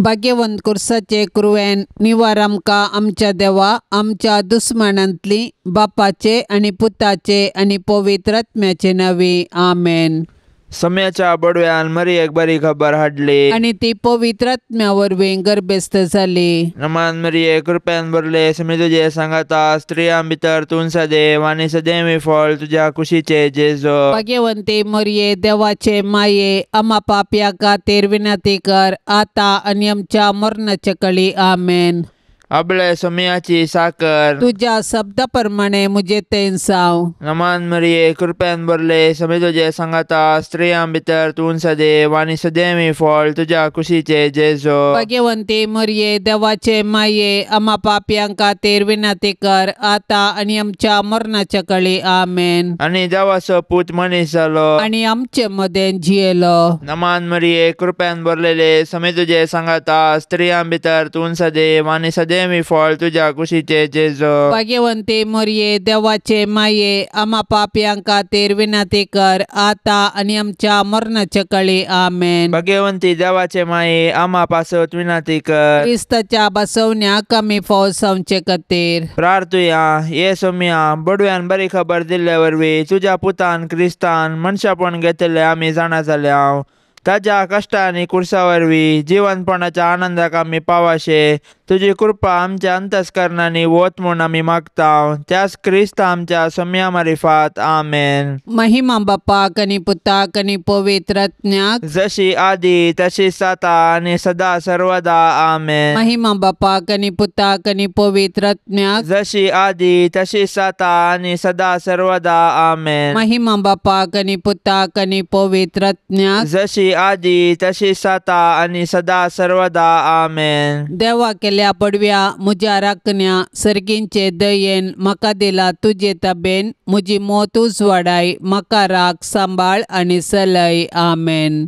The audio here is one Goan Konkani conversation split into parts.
भाग्यवंत कुर्साचे कुरवेन निवार आमकां आमच्या देवा आमच्या दुस्मानांतली बापाचे आनी पुताचे आनी पवित्र आत्म्याचे नांवी आमेन. सम्याच्या बडव्यान मरियेक बरी खबर हाडली आनी ती पवित्र आत्म्या वरवीं गर्भस्थ जाली. नमान मरिये कृपेन भरले, समी तुजे सांगाता, स्त्रियां भितर तूं सदैव आनी सदैव फळ तुज्या कुशीचे जेजू. भाग्यवंती मरिये देवाचे माये आमा पापया खातीर विनंती कर आतां आनी आमच्या मरणाच्या कळी आमेन. अबळे सोम्याची साकर तुज्या शब्दा प्रमाणे मुझे तें जावं. नमान मरिये कृपेन भरले, समी तुजे सांगाता, स्त्रियां भितर तूं सदैव आनी सदैव फळ तुज्या कुशीचे जेजू. भाग्यवंती मरिये देवाचे माये आमा पापयां खातीर विनंती कर आतां आनी आमच्या मरणाच्या कळी आमेन. आनी देवाचो पूत मनीस जालो आनी आमचे मदें जियेलो. नमान मरिये कृपेन भरलेले, समी तुजे सांगाता, स्त्रियां भितर तूं सदैव आनी सदैव फळ तुज्या कुशीचे जेजू. भाग्यवंती मरिये देवाचे माये आमा पापयां खातीर विनंती कर आतां आनी आमच्या मरणाच्या कळी आमेन. भाग्यवंती देवाचे माये आमा पासत विनंती कर. क्रिस्ताच्या बसवण्याक आमी फौज जावचे खातीर प्रार्थुया. ये सोम्या बडव्यान बरी खबर दिल्ले वरवीं तुज्या पुतान क्रिस्तान मनशापण घेतिल्ले आमी जाणा जाल्या. ताज्या कश्टांनी कुर्सा वरवीं जिवनपणाच्या आनंदाक आमी पावाशे तुजी कृपा आमच्या अंतस्करणांनी वत म्हूण आमी मागता. त्याच क्रिस्त आमच्या सोम्या मारिफात आमेन. महिमा बापाक आनी पुताक आनी पवित्र आत्म्याक जशी आदी तशी जाता आनी सदा सर्वदा आमेन. महिमा बापाक आनी पुताक आनी पवित्र आत्म्याक जशी आदी तशी जाता आनी सदा सर्वदा आमेन. महिमा बापाक आनी पुताक आनी पवित्र आत्म्याक जशी आदी तशी जाता आनी सदा सर्वदा आमेन. देवा केल्या पडव्या म्हज्या राखण्या सर्गींचे दयेन म्हाका दिला तुजे ताबेन म्हजी मोत उजवाडाय म्हाका राख सांबाळ आनी सलय आमेन.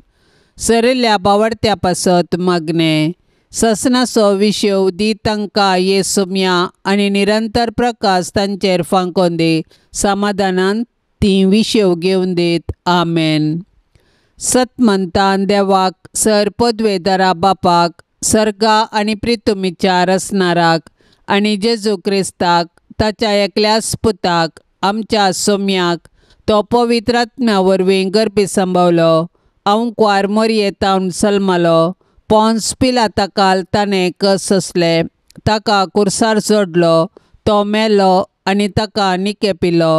सरिल्ल्या बावडत्या पासत मागणें ससनाचो विशेव दी तांकां ये सुम्या आनी निरंतर प्रकाश तांचेर फांकोन दी समाधानान ती विशेव घेवन दीत आमेन. सतमंतान देवाक सर पदवेदारा बापाक सर्गा आनी प्रितुमीच्या रसनाराक आनी जेजू क्रिस्ताक ताच्या एकल्याच पुताक आमच्या सोम्याक तो पवित्र आत्म्या वरवीं गर्भी संभवलो अंकवार मोरयेतावन सल्मलो पोन्स पिलाताकाल ताणें कस सोंसले ताका कुर्सार जोडलो तो मेलो आनी ताका निके पिलो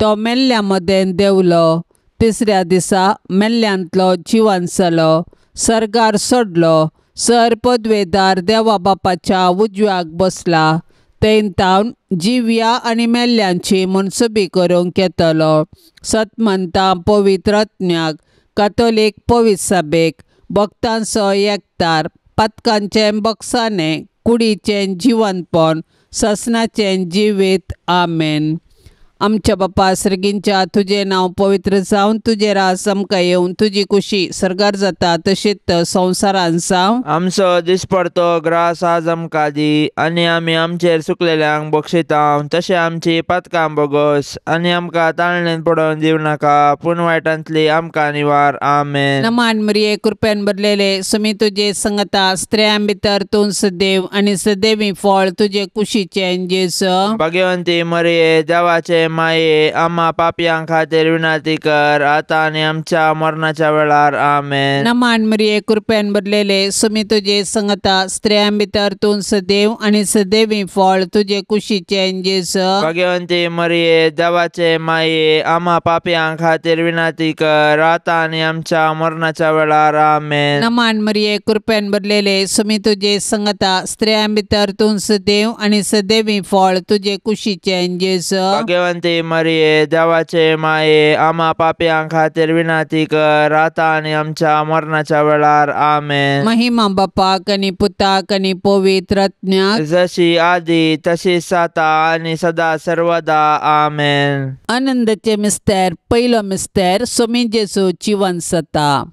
तो मेल्ल्या मदें देंवलो तिसऱ्या दिसा मेल्ल्यांतलो जिवन जालो सर्गार सोडलो सर पदवेदार देवा बापाच्या उजव्याक बसला थंय जिव्या आनी मेल्ल्यांची मनसुबी करूंक येतलो. सतमंता पवित्र आत्म्याक कातोलीक पवित्र सभेक भक्तांचो एकतार पातकांचें बक्षाणें कुडीचें जिवनपण ससनाचें जिवीत आमेन. आमच्या बापा सर्गींच्या तुजें नांव पवित्र जावन तुजें राज आमकां येवन तुजी कुशी सर्गार जाता तशीच संवसारान जावं. आमचो दिसपडतो ग्रास आज आमकां दी आनी आमी आमचेर चुकलेल्यांक बक्षिता तशें आमची पातकां बोगस आनी आमकां ताळणेन पडोवन दिवं नाका पूण वायटांतली आमकां निवार आमेन. नमान मरिये कृपेन भरलेले सुमी तुजे संगता स्त्रियां भितर तूं सदैव आनी सदैवी फळ तुजे कुशीचें जेजू. भाग्यवंती मरिये देवाचे माये आमा पापयां खातीर विनंती कर आतां आनी आमच्या मरणाच्या वेळार आमेन. नमान मरिये कृपेन भरलेले सुमी तुजे संगता स्त्रियां भितर तूं सदैव आनी सदैवी फळ तुजे कुशीचें जेजू. भाग्यवंती मरिये देवाचे माये आमा पापयां खातीर विनंती कर आतां आनी आमच्या मरणाच्या वेळार आमेन. नमान मरिये कृपेन भरलेले सुमी तुजे संगता स्त्रियां भितर तूं सदैव आनी सदैवी फळ तुजे कुशीचें जेजू. भाग्यवंती मरिये देवाचे माये आमा पापयां खातीर विनंती कर आतां आनी आमच्या मरणाच्या वेळार आमेन. महिमा बापाक आनी पुताक आनी पवित्र आत्म्याक जशी आदी तशी जाता आनी सदा सर्वदा आमेन. आनंदाचे मिस्तेर पयलो मिस्तेर सोमी जेजू जिवन जाता.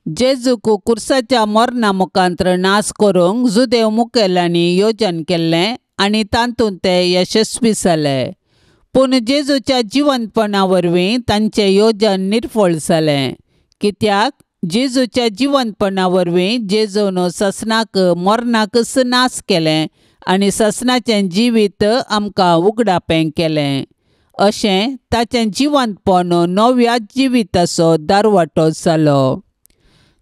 जेजूक कुर्साच्या मरणा मुखांत्र नाश करूंक जुदेव मुखेल्यांनी योजन केल्लें आनी तातूंत ते यशस्वी जाले. पूण जेजूच्या जिवनपणा वरवीं तांचें योजन निर्फळ जालें कित्याक जेजूच्या जिवंतपणा वरवीं जेजून ससनाक मरणाकच नाश केलें आनी ससनाचें जिवीत आमकां उगडापें केलें. अशें ताचें जिवंतपण नव्या जिविताचो दारवाटो जालो.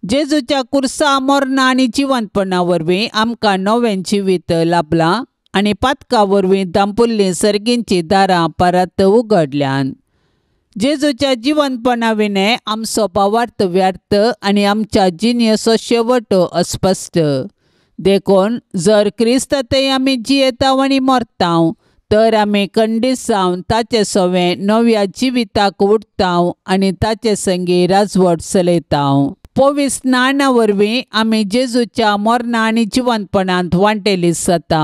जेजूच्या कुर्सा मरणा आनी जिवंतपणा वरवीं आमकां नवें जिवीत लाभलां आनी पातका वरवीं दांपुल्लीं सर्गींचीं दारां परत उगडल्यान. जेजूच्या जिवंतपणा विणें आमचो भावार्थ व्यर्थ आनी आमच्या जिणेचो शेवट अस्पश्ट. देखून जर क्रिस्त थंय आमी जियेता आनी मरता तर आमी खंडीत जावन ताचे सवें नव्या जिविताक उठता आनी ताचे संगी राजवट चलयता. पवित्र स्नाना वरवीं आमी जेजूच्या मरणा आनी जिवंतपणांत वांटेली जाता,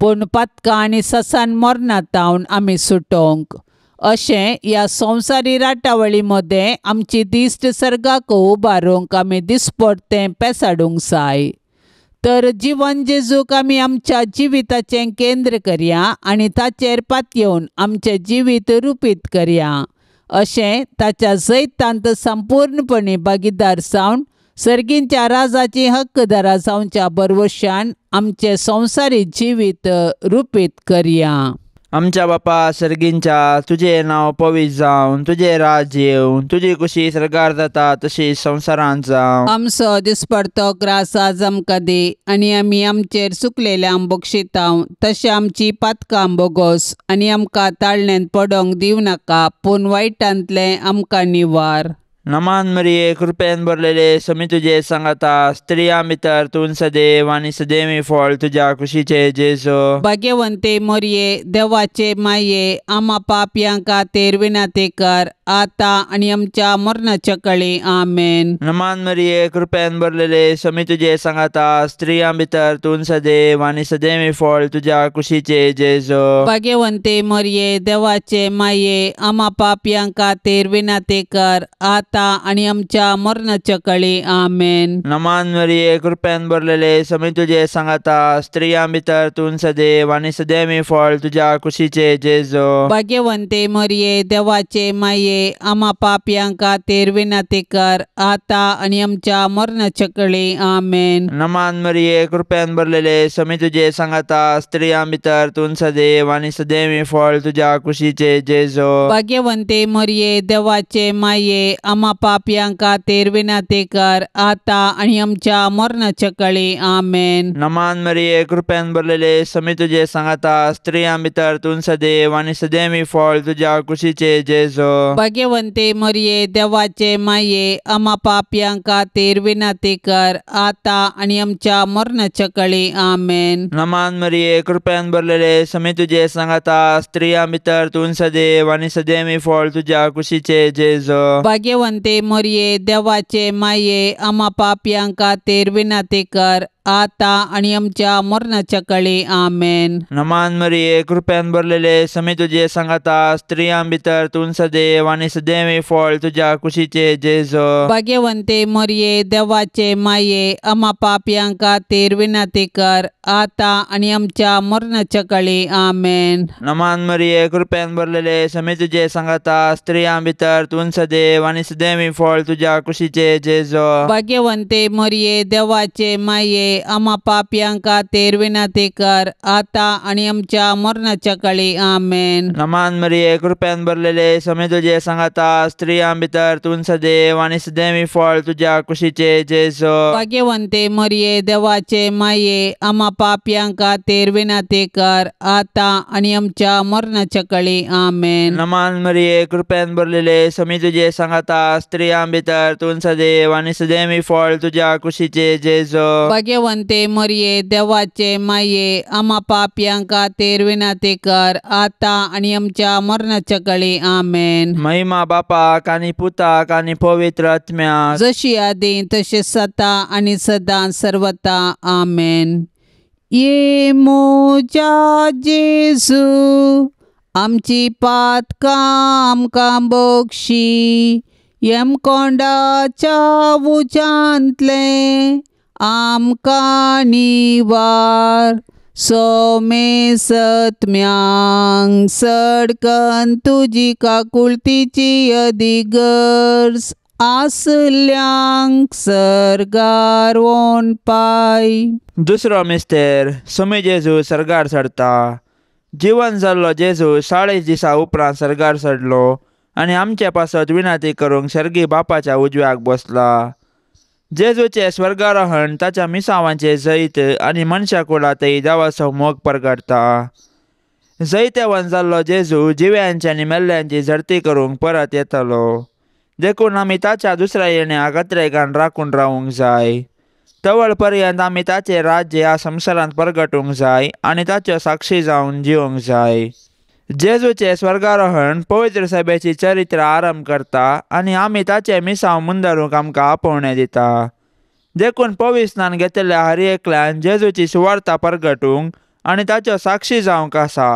पूण पातकां आनी ससान मरणांत आमी सुटोवंक. अशें ह्या संवसारी राटावळी मदें आमची दिश्ट सर्गाक उबारूंक आमी दिसपडतें पेसाडूंक जाय. तर जिवन जेजूक आमी आमच्या जिविताचें केंद्र करया आनी ताचेर पातयेवन आमचें जिवीत रुपीत करया. अशें ताच्या जैतांत संपूर्णपणी भागीदार जावन सर्गींच्या राजाची हक्कदारा जावच्या भरवशान आमचें संवसारी जिवीत रुपीत करया. आमच्या बापा सर्गींच्या, तुजें नांव पवित्र जावन, तुजें राज येवन, तुजी कुशी सर्गार जाता तशी संवसारांत जावं. आमचो दिसपडतो ग्रास आज आमकां दी आनी आमी आमचेर चुकलेल्यांक बक्षितांव तशें आमची पातकां बोगोस आनी आमकां ताळण्यांत पडोंक दिवं नाका, पूण वायटांतलें आमकां निवार. नमान मरिये, कृपेन भरलेले, समी तुजे सांगाता, स्त्रियां भितर तूं सदैव आनी सदैवी फळ तुज्या कुशीचे जेजू. भाग्यवंते मरिये, देवाचे माये, आमा पापयां खातीर विनंती कर आतां आनी आमच्या मरणाच्या कळी. आमेन. नमान मरिये, कृपेन भरलेले, समी तुजे सांगाता, स्त्रियां भितर तूं सदैव आनी सदैवी फळ तुज्या कुशीचे जेजू. भाग्यवंते मरिये, देवाचे माये, आमा पापयां खातीर विनंती कर आतां आनी आमच्या मरणाच्या कळी. आमेन. नमान मरिये, कृपेन भरलेले, समी तुजे सांगाता, स्त्रियां भितर तूं सदैव आनी सदैवी फळ तुज्या कुशीचे जेजू. भाग्यवंते मरिये, देवाचे माये, आमा पापयां खातीर विनंती कर आतां आनी आमच्या मरणाच्या कळी. आमेन. नमान मरिये, कृपेन भरलेले, समी तुजे सांगाता, स्त्रियां भितर तूं सदैव आनी सदैवी फळ तुज्या कुशीचे जेजू. भाग्यवंते मरिये, देवाचे माये, आमा पापयां खातीर विनंती कर आतां आनी आमच्या मरणाच्या कळी. आमेन. नमान मरिये, कृपेन भरलेले, समी तुजे सांगाता, स्त्रियां भितर तूं सदैव आनी सदैवी फळ तुज्या कुशीचे जेजू. भाग्यवंते मरिये, देवाचे माये, आमा पापयां खातीर विनंती कर आतां आनी आमच्या मरणाच्या कळी. आमेन. नमान मरिये, कृपेन भरलेले, समी तुजे सांगाता, स्त्रियां भितर तूं सदैव आनी सदैवी फळ तुज्या कुशीचे जेजू. भाग्यवंते मरिये, देवाचे माये, आमा पापयां खातीर विनंती कर आतां आनी आमच्या मरणाच्या कळी. आमेन. नमान मरिये, कृपेन भरलेले, समी तुजे सांगाता, स्त्रियां भितर तूं सदैव आनी सदैवी फळ तुज्या कुशीचे जेजू. भाग्यवंते मरिये, देवाचे माये, आमा पापयां खातीर विनंती कर आतां आनी आमच्या मरणाच्या कळी. आमेन. नमान मरिये, कृपेन भरलेले, समी तुजे सांगाता, स्त्रियां भितर तूं सदैव आनी सदैवी फळ तुज्या कुशीचे जेजू. भाग्यवंते मरिये, देवाचे माये, आमा पापयां खातीर विनंती कर आतां आनी आमच्या मरणाच्या कळी. आमेन. नमान मरिये, कृपेन भरलेले, समी तुजे सांगाता, स्त्रियां भितर तूं सदैव आनी सदैवी फळ तुज्या कुशीचे जेजू. भाग्यवंते मरिये, देवाचे माये, आमा पापयां खातीर विनंती कर आतां आनी आमच्या मरणाच्या कळी. आमेन. नमान मरिये, कृपेन भरलेले, समी तुजे सांगाता, स्त्रियां भितर तूं सदैव आनी सदैवी फळ तुज्या कुशीचे जेजू. भाग्यवंते मरिये, देवाचे माये, आमा पापयां खातीर विनंती कर आतां आनी आमच्या मरणाच्या कळी. आमेन. महिमा बापाक आनी पुताक आनी पवित्र आत्म्याक, जशी आदी तशी सदा आनी सदां सर्वता. आमेन. ये म्हज्या जेजू, आमची पातकां आमकां बक्षी, यमकोंडाच्या उज्यांतलें आमकां निवार. सोमे सत्म्यांक सडकन तुजी काकुळतीची अदी गरज. आसल्यांक सर्गार वोन पाय. दुसरो मिस्तेर सोमी जेजू सर्गार चडता. जिवन जाल्लो जेजू 40 दिसां उपरांत सर्गार चडलो आनी आमचे पासत विनंती करूंक सर्गी बापाच्या उजव्याक बसला. जेजूचें स्वर्गारोहण ताच्या मिसावांचें जैत आनी मनशा कुळांतय देवाचो मोग परगटता. जैतेवन जाल्लो जेजू जिव्यांची आनी मेल्ल्यांची झडती करूंक परत येतलो. देखून आमी ताच्या दुसऱ्या येण्याक अत्रेगान राखून रावूंक जाय. तवळ पर्यंत आमी ताचें राज्य ह्या संवसारांत परगटूंक जाय आनी ताच्यो साक्षी जावन जिवंक जाय. जेजूचें स्वर्गारोहण पवित्र सभेची चरित्र आरंभ करता आनी आमी ताचें मिसांव मुंदारूंक आमकां आपोवणें दिता. देखून पवित्र स्नान घेतिल्ल्या हर एकल्यान जेजूची सुवार्ता परगटूंक आनी ताच्यो साक्षी जावंक आसा.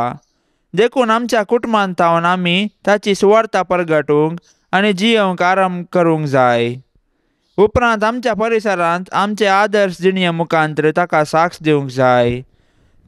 देखून आमच्या कुटुंबांत थावन आमी ताची सुवार्ता परगटूंक आनी जियोवंक आरंभ करूंक जाय. उपरांत आमच्या परिसरांत आमचे आदर्श जिणये मुखांतर ताका साक्ष दिवंक जाय.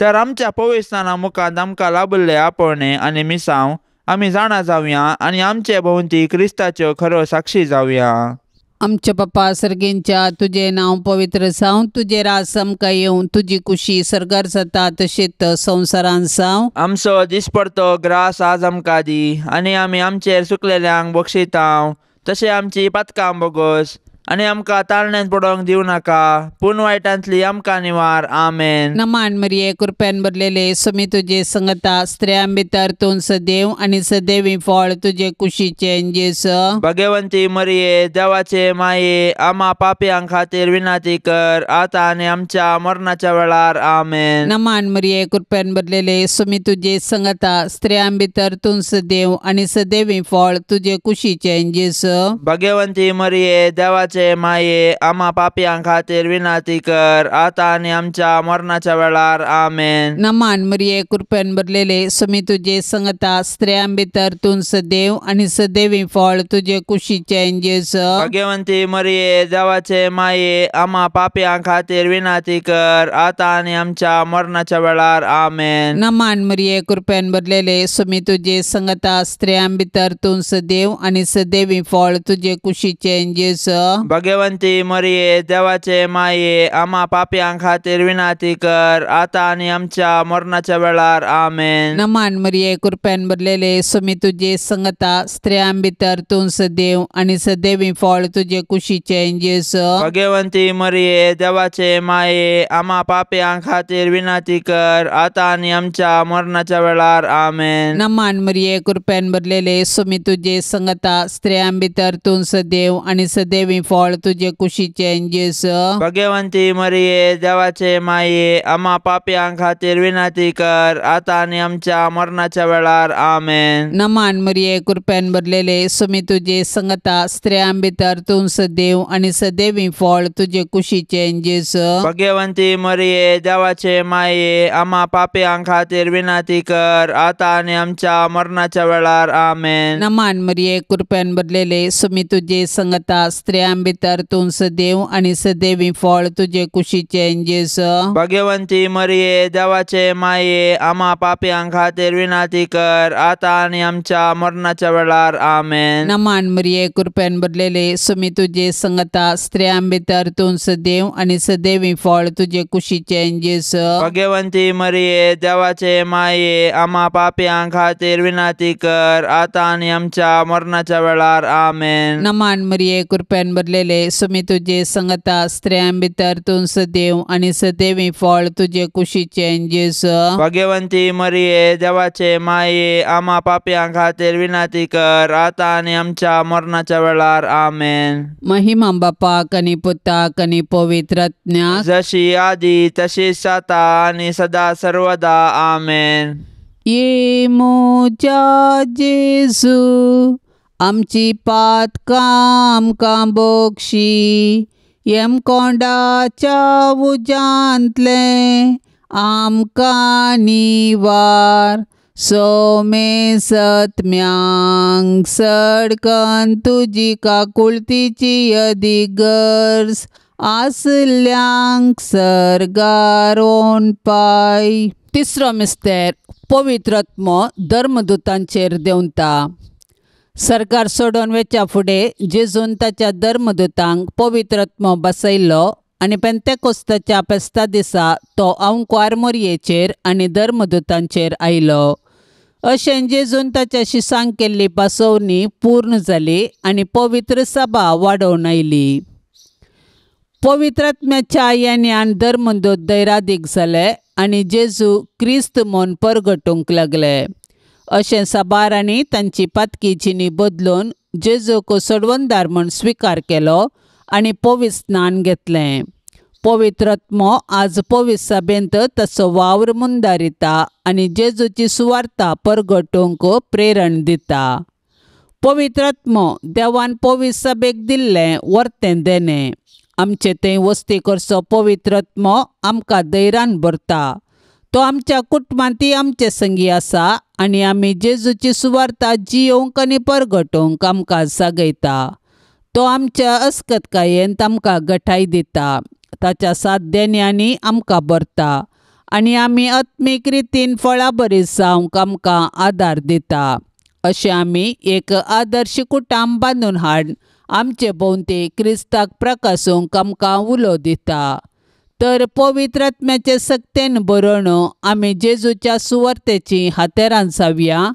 तर आमच्या पवित्र स्नाना मुखांत आमकां लाभिल्ले आपोवणें आनी मिसांव आमी जाणा जावया आनी आमचे भोंवती क्रिस्ताच्यो खऱ्यो साक्षी जावया. आमच्या पप्पा सर्गींच्या तुजें नांव पवित्र जावं, तुजें राज आमकां येवं, तुजी कुशी सर्गार जाता तशीच संवसारांत जावं. आमचो दिसपडतो ग्रास आज आमकां दी आनी आमी आमचेर सुकलेल्यांक बक्षितांव तशें आमची पातकां बोगोस आनी आमकां ताळण्यांत पडोवंक दिवं नाका पूण वायटांतली आमकां निवार. आमेन. नमान मरिये कृपेन भरलेले स्वामी तुजे संगता, स्त्रियां भितर तूं सदैव आनी सदैवी फळ तुजे कुशीचें जेजू. भगवंती मरिये देवाचे माये आमा पापयां खातीर विनंती कर आतां आनी आमच्या मरणाच्या वेळार. आमेन. नमान मरिये कृपेन भरलेले स्वामी तुजे संगता, स्त्रियां भितर तूं सदैव आनी सदैवी फळ तुजे कुशीचें जेजू. भगवंती मरिये देवाचे माये आमा पापयां खातीर विनंती कर आतां आनी आमच्या मरणाच्या वेळार. आमेन. नमान मरिये कृपेन भरलेले स्वामी तुजे संगता, स्त्रियां भितर तूं सदैव आनी सदैवी फळ तुजे कुशीचें जेजू. भगवंती मरिये देवाचे माये आमा पापयां खातीर विनंती कर आतां आनी आमच्या मरणाच्या वेळार. आमेन. नमान मरिये कृपेन भरलेले स्वामी तुजे संगता, स्त्रियां भितर तूं सदैव आनी सदैवी फळ तुजे कुशीचें जेजू. भगवंती मरिये देवाचे माये आमा पापयां खातीर विनंती कर आतां आनी आमच्या मरणाच्या वेळार. आमेन. नमान मरिये कृपेन भरलेले स्वामी तुजे संगता, स्त्रियां भितर तूं सदैव आनी सदैवी फळ तुजे कुशीचें जेजू. भगवंती मरिये देवाचे माये आमा पापयां खातीर विनंती कर आतां आनी आमच्या मरणाच्या वेळार. आमेन. नमान मरिये कृपेन भरलेले स्वामी तुजे संगता, स्त्रियां भितर तूं सदैव आनी सदैवी फळ तुजे कुशीचें जेजू. भगवंती मरिये देवाचे माये आमा पापयां खातीर विनंती कर आतां आनी आमच्या मरणाच्या वेळार. आमेन. नमान मरिये कृपेन भरलेले स्वामी तुजे संगता, स्त्रियां भितर तूं सदैव आनी सदैवी फळ तुजे कुशीचें जेजू. भगवंती मरिये देवाचे माये आमा पापयां खातीर विनंती कर आतां आनी आमच्या मरणाच्या वेळार. आमेन. नमान मरिये कृपेन भरलेले स्वामी तुजे संगता, स्त्रियां भितर तूं सदैव आनी सदैवी फळ तुजे कुशीचें जेजू. भगवंती मरिये देवाचे माये आमा पापयां खातीर विनंती कर आतां आनी आमच्या मरणाच्या वेळार. आमेन. नमान मरिये कृपेन भरलेले स्वामी तुजे संगता, स्त्रियां भितर तूं सदैव आनी सदैवी फळ तुजे कुशीचें जेजू. भगवंती मरिये देवाचे माये आमा पापयां खातीर विनंती कर आतां आनी आमच्या मरणाच्या वेळार. आमेन. नमान मरिये कृपेन भरलेले स्वामी तुजे संगता, स्त्रियां भितर तूं सदैव आनी सदैवी फळ तुजे कुशीचें जेजू. भगवंती मरिये देवाचे माये आमा पापयां खातीर विनंती कर आतां आनी आमच्या मरणाच्या वेळार. आमेन. महिमा बापाक आनी पुताक आनी पवित्र आत्म्याक, जशी आदी तशीच आतां आनी सदा सर्वदा. आमेन. ये म्हज्या जेजू आमची पातकां आमकां बोगशी, यमकोंडाच्या उज्यांतलें आमकां निवार, सोमे सत्म्यांक सडकन तुजी काकुळतीची अदीक गरज आसल्यांक सर्गार ओन पाय. तिसरो मिस्तेर पवित्र आत्मो धर्मदूतांचेर देंवता. सरकार सोडून वेच्या फुडें जेजून ताच्या धर्मदूतांक पवित्र आत्मो बसयलो आनी पेंतेकोस्ताच्या फेस्ता दिसा तो अंकवार मोरयेचेर आनी धर्मदूतांचेर आयलो. अशें जेजून ताच्या शिसांक केल्ली पासोवणी पूर्ण जाली आनी पवित्र सभा वाडोवन आयली. पवित्र आत्म्याच्या येण्यान धर्मदूत धैरादीक जाले आनी जेजू क्रिस्त म्हूण परगटूंक लागले. अशें साबारांनी तांची पातकी जिणी बदलून जेजूक सोडवणदार म्हूण स्विकार केलो आनी पवित्र स्नान घेतलें. पवित्र आत्मो आज पवित्र सभेंत ताचो वावर मुंदारिता आनी जेजूची सुवार्ता परगटूंक प्रेरण दिता. पवित्र आत्मो देवान पवित्र सभेक दिल्लें वर्तें देणें. आमचे थंय वस्ती करचो पवित्र आत्मो आमकां धैर्यान भरता. तो आमच्या कुटुंबांतय आमचे संगी आसा आनी आमी जेजूची सुवार्ता जियोवंक आनी परगटूंक आमकां जागयता. तो आमच्या अस्कतकायेंत आमकां गठाय दिता. ताच्या सात देण्यांनी आमकां भरता आनी आमी आत्मीक रितीन फळां बरी जावंक आमकां आदार दिता. अशें आमी एक आदर्श कुटुंब बांदून हाड आमचे भोंवती क्रिस्ताक प्रकासूंक आमकां उलो दिता. तर पवित्र आत्म्याचे सक्तेन बरोवन आमी जेजूच्या सुवार्तेचीं हातेरां जावया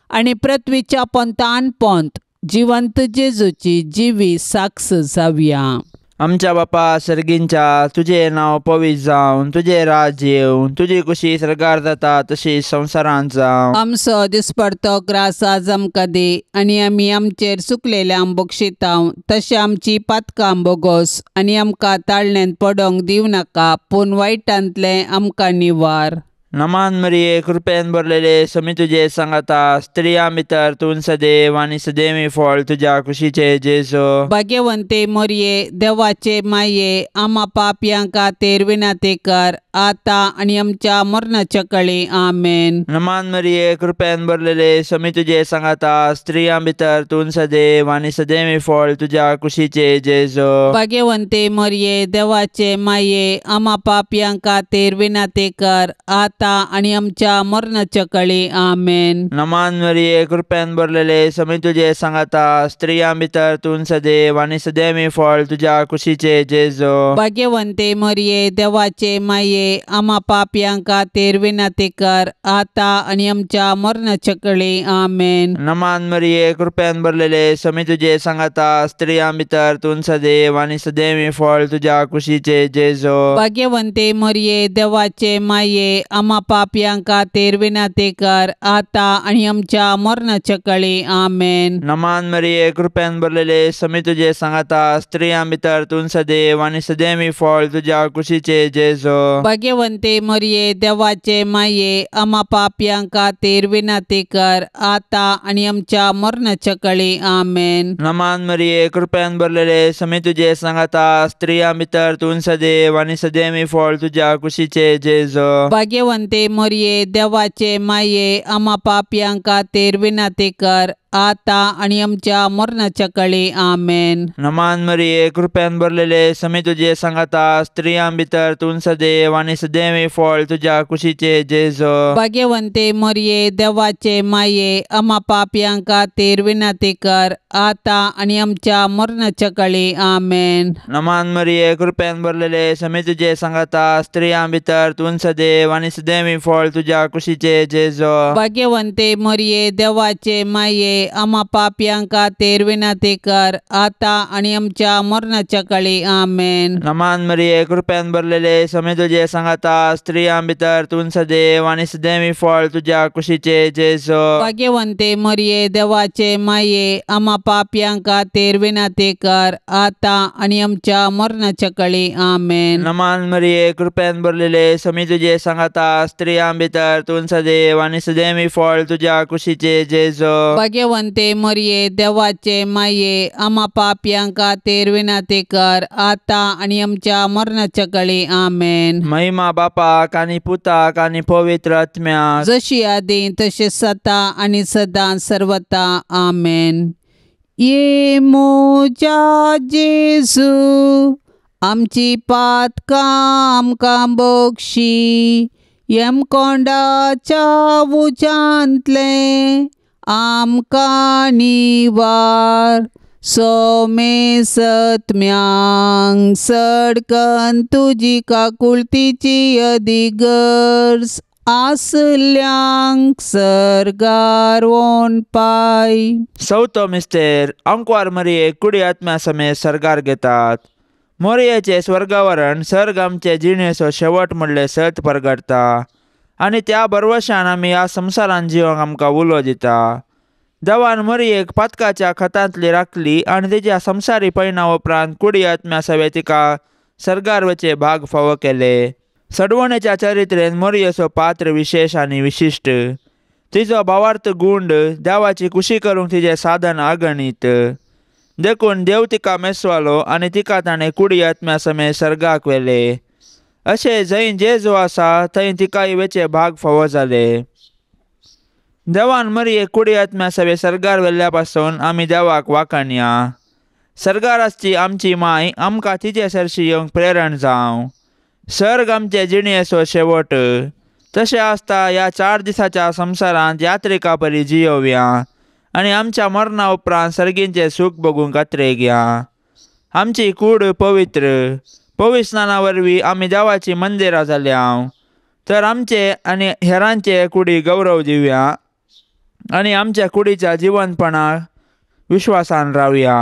आनी पृथ्वीच्या पोंतान पोंत जिवंत जेजूची जिवी साक्ष जावया. आमच्या बापा सर्गींच्या, तुजें नांव पवित्र जावन, तुजें राज्य येवन, तुजी कुशी सर्गार जाता तशी संवसारांत जावं. आमचो दिसपडतो ग्रास आज आमकां दी आनी आमी आमचेर चुकलेल्यांक बक्षितांव तशें आमची पातकां बोगोस आनी आमकां ताळण्यांत पडोंक दिवं नाका पूण वायटांतलें आमकां निवार. नमान मरिये, कृपेन भरलेले, समी तुजे सांगाता, स्त्रियां भितर तूं सदैव आनी सदैवी फळ तुज्या कुशीचे जेजू. भाग्यवंते मोरये, देवाचे माये, आमा पापयां खातीर विनंती कर आतां आनी आमच्या मरणाच्या कळी. आमेन. नमान मरिये, कृपेन भरलेले, समी तुजे सांगाता, स्त्रियां भितर तूं सदैव आनी सदैवी फळ तुज्या कुशीचे जेजू. भाग्यवंते मोरये, देवाचे माये, आमा पापयां खातीर विनंती कर आतां आनी आमच्या मरणाच्या कळी. आमेन. नमान मरिये, कृपेन भरलेले, समी तुजे सांगाता, स्त्रियां भितर तूं सदैव आनी सदैवी फळ तुज्या कुशीचे जेजू. भाग्यवंते मोरये, देवाचे माये, आमा पापयां खातीर विनंती कर आतां आनी आमच्या मरणाच्या कळी. आमेन. नमान मरिये, कृपेन भरलेले, समी तुजे सांगाता, स्त्रियां भितर तूं सदैव आनी सदैवी फळ तुज्या कुशीचे जेजू. भाग्यवंते मोरये, देवाचे माये, आमा पापयां खातीर विनंती कर आतां आनी आमच्या मरणाच्या कळी. आमेन. नमान मरिये, कृपेन भरलेले, समी तुजे सांगाता, स्त्रियां भितर तूं सदैव आनी सदैवी फळ तुज्या कुशीचे जेजू. भाग्यवंते मोरये, देवाचे माये, आमा पापयां खातीर विनंती कर आतां आनी आमच्या मरणाच्या कळी. आमेन. नमान मरिये, कृपेन भरलेले, समी तुजे सांगाता, स्त्रियां भितर तूं सदैव आनी सदैवी फळ तुज्या कुशीचे जेजू. भाग्यवंते मोरये, देवाचे माये, आमा पापयां खातीर विनंती कर आतां आनी आमच्या मरणाच्या कळी. आमेन. नमान मरिये, कृपेन भरलेले, समी तुजे सांगाता, स्त्रियां भितर तूं सदैव आनी सदैवी फळ तुज्या कुशीचे जेजू. भाग्यवंते मोरये, देवाचे माये, आमा पापयां खातीर विनंती कर आतां आनी आमच्या मरणाच्या कळी. आमेन. नमान मरिये, कृपेन भरलेले, समी तुजे सांगाता, स्त्रियां भितर तूं सदैव आनी सदैवी फळ तुज्या कुशीचे जेजू. भाग्यवंते मोरये, देवाचे माये, आमा पापयां खातीर विनंती कर आतां आनी आमच्या मरणाच्या कळी. आमेन. नमान मरिये, कृपेन भरलेले, समी तुजे सांगाता, स्त्रियां भितर तूं सदैव आनी सदैवी फळ तुज्या कुशीचे जेजू. भाग्यवंते मोरये, देवाचे माये, आमा पापयां खातीर विनंती कर आतां आनी आमच्या मरणाच्या कळी. आमेन. नमान मरिये, कृपेन भरलेले, समी तुजे सांगाता, स्त्रियां भितर तूं सदैव आनी सदैवी फळ तुज्या कुशीचे जेजू. भाग्यवंते मोरये, देवाचे माये, आमा पापयां खातीर विनंती कर आतां आनी आमच्या मरणाच्या कळी. आमेन. महिमा बापाक आनी पुताक आनी पवित्र आत्म्याक, जशी आदी तशी सता आनी सदां सर्वता. आमेन. ये म्हज्या जेजू, आमची पातकां आमकां बक्षी, यमकोंडाच्या उज्यांतलें आमकां निवार सोमे सत्म्यांक सडकन तुजी काकुळतीची अदिगर्ज आसल्यांक सर्गार वोन पाय. चवथो मिस्तेर अंकवार मरिये कुडी आत्म्या समेत सर्गार घेतात. मोरयेचें स्वर्गावरण सर्ग आमचे जिणेचो शेवट म्हणलें सत परगटता आनी त्या भरवशान आमी ह्या संवसारान जिवंक आमकां उलो दिता. देवान मरियेक पातकाच्या खतांतली राखली आनी तिच्या संवसारी पयणा उपरांत कुडी आत्म्या सवे तिका सर्गार वचे भाग फावो केले. सडवणेच्या चरित्रेन मोरयेचो पात्र विशेश आनी विशिश्ट. तिचो भावार्थ गुंड देवाची कुशी करूंक तिचें साधन अगणीत. देखून देव तिका मेसवालो आनी तिका ताणें कुडी आत्म्या समेत सर्गाक व्हेले. अशें जंय जेजू आसा थंय तिकाय वेचे भाग फावो जाले. देवान मरियेक कुडी आत्म्या सवे सर्गार व्हेल्ल्या पासून आमी देवाक वाखाणया. सर्गार आसची आमची माय आमकां तिचे सरशी येवंक प्रेरण जावं. सर्ग आमचे जिणेचो शेवट. तशें आसता ह्या 4 दिसाच्या संवसारांत यात्रिका परी जियोवया आनी आमच्या मरणा उपरांत सर्गींचें सूख भोगूंक कातरेगया. आमची कूड पवित्र पवित्र स्नाना वरवीं आमी देवाचीं मंदिरां जाल्या. तर आमचे आनी हेरांचे कुडी गौरव दिवया आनी आमच्या कुडीच्या जिवनपणाक विश्वासान रावया.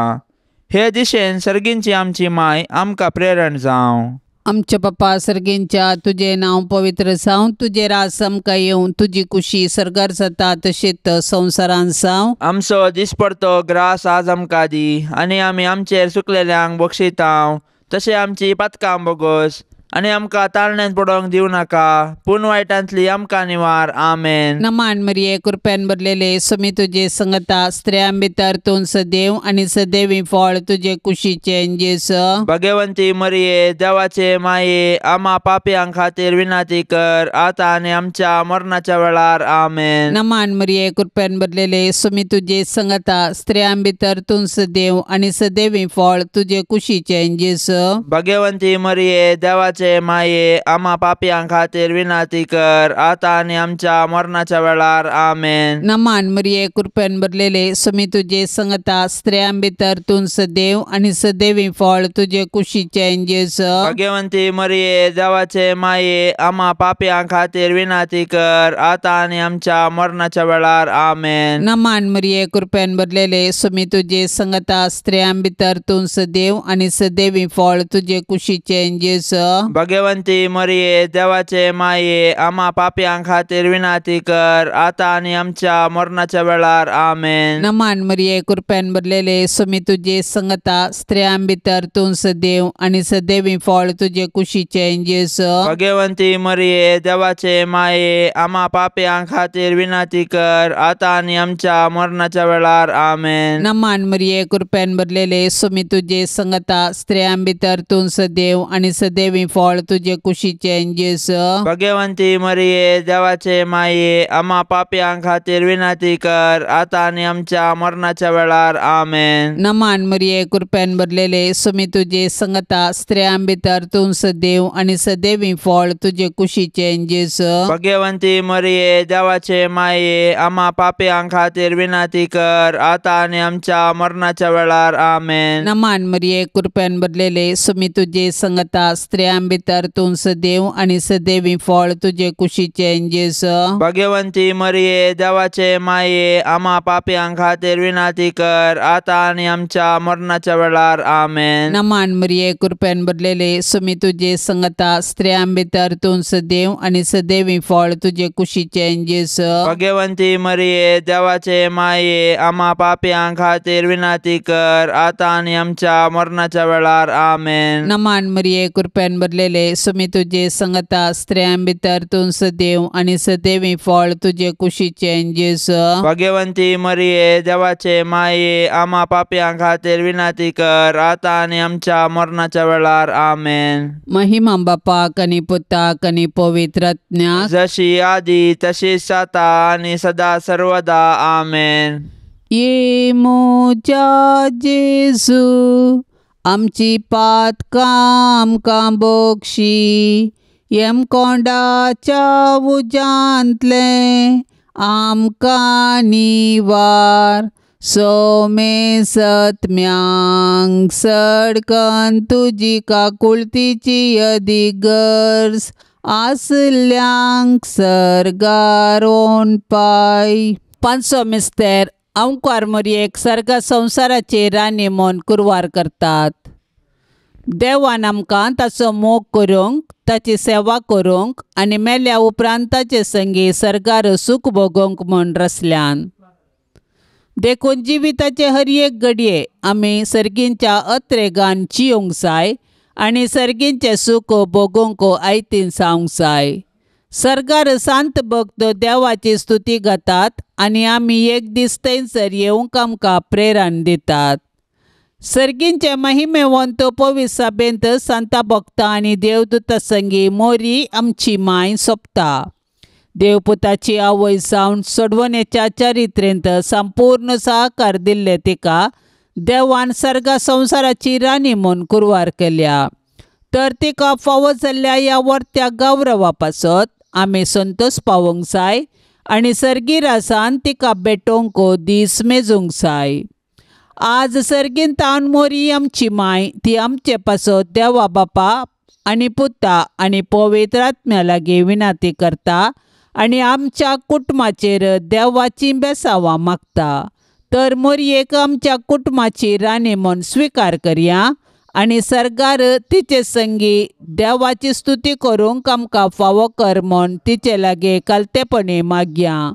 हे दिशेन सर्गींची आमची माय आमकां प्रेरण जावं. आमच्या पप्पा सर्गींच्या तुजें नांव पवित्र जावं, तुजें राज आमकां येवं, तुजी कुशी सर्गार जाता तशीच संवसारान जावं. आमचो दिसपडतो ग्रास आज आमकां दी आनी आमी आमचेर चुकलेल्यांक बक्षितांव तशें आमची पातकां बोगस आनी आमकां ताळण्यांत पडोवंक दिवं नाका पूण वायटांतली आमकां निवार. आमेन. नमान मरिये कृपेन भरलेले स्वामी तुजे संगता, स्त्रियां भितर तूं सदैव आनी सदैवी फळ तुजे कुशीचें जेजू. भगवंती मरिये देवाचे माये आमा पापयां खातीर विनंती कर आतां आनी आमच्या मरणाच्या वेळार. आमेन. नमान मरिये कृपेन भरलेले स्वामी तुजे संगता, स्त्रियां भितर तूं सदैव आनी सदैवी फळ तुजे कुशीचें जेजू. भगवंती मरिये देवाचे माये आमा पापयां खातीर विनंती कर आतां आनी आमच्या मरणाच्या वेळार. आमेन. नमान मरिये कृपेन भरलेले स्वामी तुजे संगता, स्त्रियां भितर तूं सदैव आनी सदैवी फळ तुजे कुशीचें जेजू. भगवंती मरिये देवाचे माये आमा पापयां खातीर विनंती कर आतां आनी आमच्या मरणाच्या वेळार. आमेन. नमान मरिये कृपेन भरलेले स्वामी तुजे संगता, स्त्रियां भितर तूं सदैव आनी सदैवी फळ तुजे कुशीचें जेजू. भगवंती मरिये देवाचे माये आमा पापयां खातीर विनंती कर आतां आनी आमच्या मरणाच्या वेळार. आमेन. नमान मरिये कृपेन भरलेले स्वामी तुजे संगता, स्त्रियां भितर तूं सदैव आनी सदैवी फळ तुजे कुशीचें जेजू. भगवंती मरिये देवाचे माये आमा पापयां खातीर विनंती कर आतां आनी आमच्या मरणाच्या वेळार. आमेन. नमान मरिये कृपेन भरलेले स्वामी तुजे संगता, स्त्रियां भितर तूं सदैव आनी सदैवी फळ तुजे कुशीचें जेजू. भगवंती मरिये देवाचे माये आमा पापयां खातीर विनंती कर आतां आनी आमच्या मरणाच्या वेळार. आमेन. नमान मरिये कृपेन भरलेले स्वामी तुजे संगता, स्त्रियां भितर तूं सदैव आनी सदैवी फळ तुजे कुशीचें जेजू. भगवंती मरिये देवाचे माये आमा पापयां खातीर विनंती कर आतां आनी आमच्या मरणाच्या वेळार. आमेन. नमान मरिये कृपेन भरलेले स्वामी तुजे संगता, स्त्रियां भितर तूं सदैव आनी सदैवी फळ तुजे कुशीचें जेजू. भगवंती मरिये देवाचे माये आमा पापयां खातीर विनंती कर आतां आनी आमच्या मरणाच्या वेळार. आमेन. नमान मरिये कृपेन भरलेले स्वामी तुजे संगता, स्त्रियां भितर तूं सदैव आनी सदैवी फळ तुजे कुशीचें जेजू. भगवंती मरिये देवाचे माये आमा पापयां खातीर विनंती कर आतां आनी आमच्या मरणाच्या वेळार. आमेन. नमान मरिये कृपेन भरलेले स्वामी तुजे संगता, स्त्रियां भितर तूं सदैव आनी सदैवी फळ तुजे कुशीचें जेजू. भगवंती मरिये देवाचे माये आमा पापयां खातीर विनंती कर आतां आनी आमच्या मरणाच्या वेळार. आमेन. महिमा बापाक आनी पुताक आनी पवित्र आत्म्याक, जशी आदी तशीच आतां आनी सदा सर्वदा. आमेन. ये म्हज्या जेजू आमची पातकां आमकां बोगशी, यमकोंडाच्या उज्यांतलें आमकां निवार सोमे सत्म्यांक सडकन तुजी काकुळतीची अदीक गरज आसल्यांक सर्गार पाय. पांचसो मिस्तेर अंकार मोरयेक सर्ग संवसाराची राणी म्हूण कुरवार करतात. देवान आमकां ताचो मोग करूंक, ताची सेवा करूंक आनी मेल्या उपरांत ताचे संगी सर्गार सूख भोगोवंक म्हूण रचल्यान. देखून जिविताचे हर एक घडये आमी सर्गींच्या अत्रेगान जियोंक जाय आनी सर्गींचें सूख भोगोवंक आयतीन जावंक जाय. सर्गार सांत भक्त देवाची स्तुती गातात आनी आमी एक दीस थंयसर येवंक आमकां प्रेरण दितात. सर्गींचे महिमेवंत पवित्र सभेंत सांता भक्ता आनी देवदूता संगी मोरी आमची माय सोंपता. देवपुताची आवय जावन सोडवणेच्या चरित्रेंत संपूर्ण सहकार दिल्ले तिका देवान सर्गा संवसाराची राणी म्हूण कुरवार केल्या. तर तिका फावो जाल्ल्या ह्या वर्त्या गौरवा पासत आमी संतोश पावोवंक जाय आनी सर्गी रासान तिका भेटोवंक दीस मेजूंक जाय. आज सर्गीन तावन मोरी आमची माय ती आमचे पासत देवा बापा आनी पुता आनी पवित्र आत्म्या लागीं विनंती करता आनी आमच्या कुटुंबाचेर देवाची बेसावां मागता. तर मोरयेक आमच्या कुटुंबाची राणी म्हूण स्विकार करया आनी सर्गार तिचे संगी देवाची स्तुती करूंक आमकां फावो कर म्हूण तिचे लागीं कालतेपणी मागया.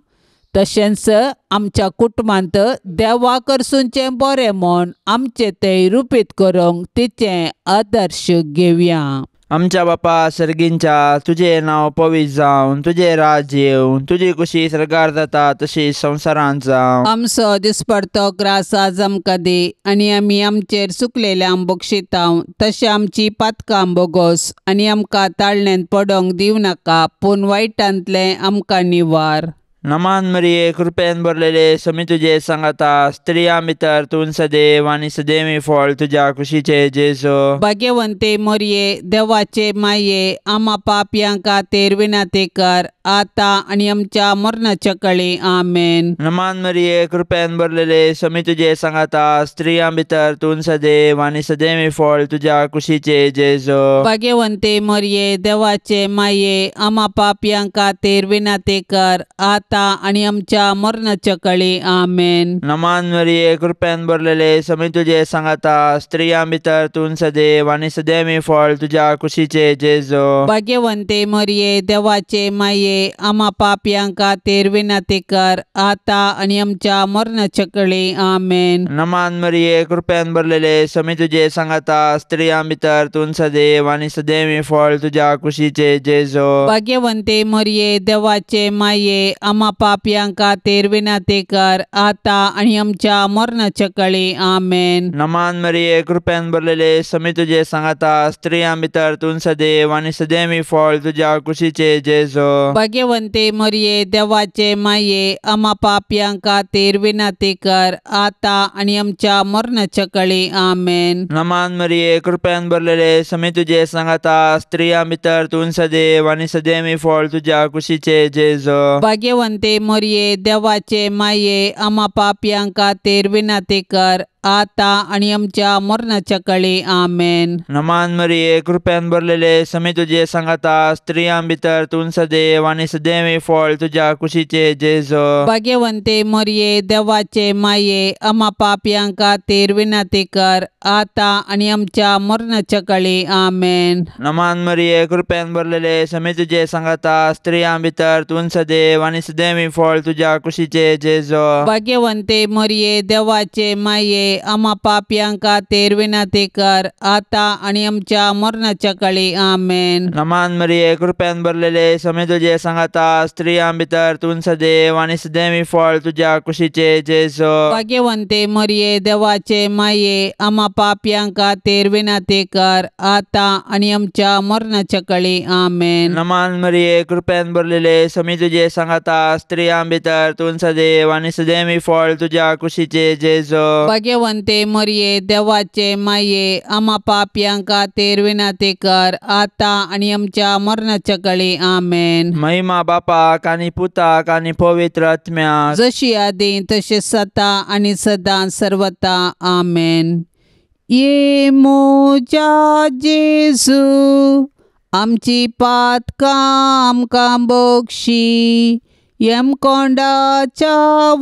तशेंच आमच्या कुटुंबांत देवा करसूनचें बरें म्हूण आमचें तें रुपीत करूंक तिचें आदर्श घेवया. आमच्या बापा सर्गींच्या, तुजें नांव पवित्र जावन, तुजें राज येवन, तुजी कुशी सर्गार जाता तशी संवसारांत जावं. आमचो दिसपडतो ग्रास आज आमकां दी आनी आमी आमचेर चुकलेल्यांक बक्षितांव तशें आमची पातकां बोगोस आनी आमकां ताळण्यांत पडोंक दिवं नाका पूण वायटांतलें आमकां निवार. नमान मरिये, कृपेन भरलेले, समी तुजे सांगाता, स्त्रियां भितर तूं सदैव आनी सदैवी फळ तुज्या कुशीचे जेजू. भाग्यवंते मोरये, देवाचे माये, आमा पापयां खातीर विनंती कर आतां आनी आमच्या मरणाच्या कळी. आमेन. नमान मरिये, कृपेन भरलेले, समी तुजे सांगाता, स्त्रियां भितर तूं सदैव आनी सदैवी फळ तुज्या कुशीचे जेजू. भाग्यवंते मोरये, देवाचे माये, आमा पापयां खातीर विनंती कर आतां आनी आमच्या मरणाच्या कळी. आमेन. नमान मरिये, कृपेन भरलेले, समी तुजे सांगाता, स्त्रियां भितर तूं सदैव आनी सदैवी फळ तुज्या कुशीचे जेजू. भाग्यवंते मोरये, देवाचे माये, आमा पापयां खातीर विनंती कर आतां आनी आमच्या मरणाच्या कळी. आमेन. नमान मरिये, कृपेन भरलेले, समी तुजे सांगाता, स्त्रियां भितर तूं सदैव आनी सदैवी फळ तुज्या कुशीचे जेजू. भाग्यवंते मोरये, देवाचे माये, आमा पापयां खातीर विनंती कर आतां आनी आमच्या मरणाच्या कळी. आमेन. नमान मरिये, कृपेन भरलेले, समी तुजे सांगाता, स्त्रियां भितर तूं सदैव आनी सदैवी फळ तुज्या कुशीचे जेजू. भाग्यवंते मोरये, देवाचे माये, आमा पापयां खातीर विनंती कर आतां आनी आमच्या मरणाच्या कळी. आमेन. नमान मरिये, कृपेन भरलेले, समी तुजे सांगाता, स्त्रियां भितर तूं सदैव आनी सदैवी फळ तुज्या कुशीचे जेजू. भाग्यवंते मोरये, देवाचे माये, आमा पापयां खातीर विनंती कर आतां आनी आमच्या मरणाच्या कळी. आमेन. नमान मरिये, कृपेन भरलेले, समी तुजे सांगाता, स्त्रियां भितर तूं सदैव आनी सदैवी फळ तुज्या कुशीचे जेजू. भाग्यवंते मोरये, देवाचे माये, आमा पापयां खातीर विनंती कर आतां आनी आमच्या मरणाच्या कळी. आमेन. नमान मरिये, कृपेन भरलेले, समी तुजे सांगाता, स्त्रियां भितर तूं सदैव आनी सदैवी फळ तुज्या कुशीचे जेजू. भाग्यवंते मोरये, देवाचे माये, आमा पापयां खातीर विनंती कर आतां आनी आमच्या मरणाच्या कळी. आमेन. नमान मरिये, कृपेन भरलेले, समी तुजे सांगाता, स्त्रियां भितर तूं सदैव आनी सदैवी फळ तुज्या कुशीचे जेजू. भाग्यवंते मोरये, देवाचे माये, आमा पापयां खातीर विनंती कर आतां आनी आमच्या मरणाच्या कळी. आमेन. नमान मरिये, कृपेन भरलेले, समी तुजे सांगाता, स्त्रियां भितर तूं सदैव आनी सदैवी फळ तुज्या कुशीचे जेजू. भाग्यवंते मरये देवाचे माये आमा पापयां खातीर विनंती कर आतां आनी आमच्या मरणाच्या कळी. आमेन. महिमा बापाक आनी पुताक आनी पवित्र आत्म्याक, जशी आदी तशी सता आनी सदां सर्वता. आमेन. ये म्हज्या जेजू आमची पातकां आमकां बक्षी, यमकोंडाच्या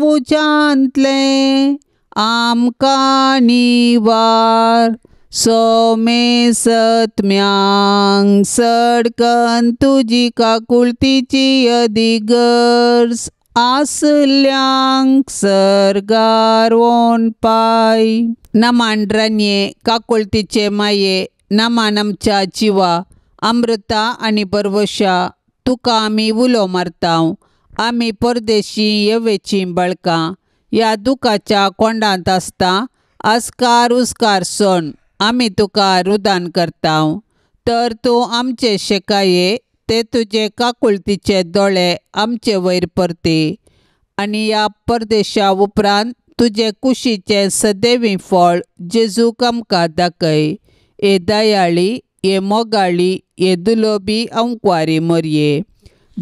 उज्यांतलें आमकां निवार, सोमेसत्म्यांक सडकन तुजी काकुळतीची अदिगर्ज आसल्यांक सर्गार वोन पाय. नमान रानये काकुळतीचे माये, नमान आमच्या जिवा अमृता आनी परवशा, तुका आमी उलो मारता. आमी परदेशी येवेचीं बळकां ह्या दुखाच्या कोंडांत आसता आस्कार उस्कार सोण आमी तुका रुदान करता. तर तूं आमचे शेकाये ते तुजे काकुळतीचे दोळे आमचे वयर परती आनी ह्या परदेशा उपरांत तुजे कुशीचें सदैवी फळ जेजूक आमकां दाखय. हे दयाळी, हे मोगाळी, हे दुलोबी अंकवारी मरये,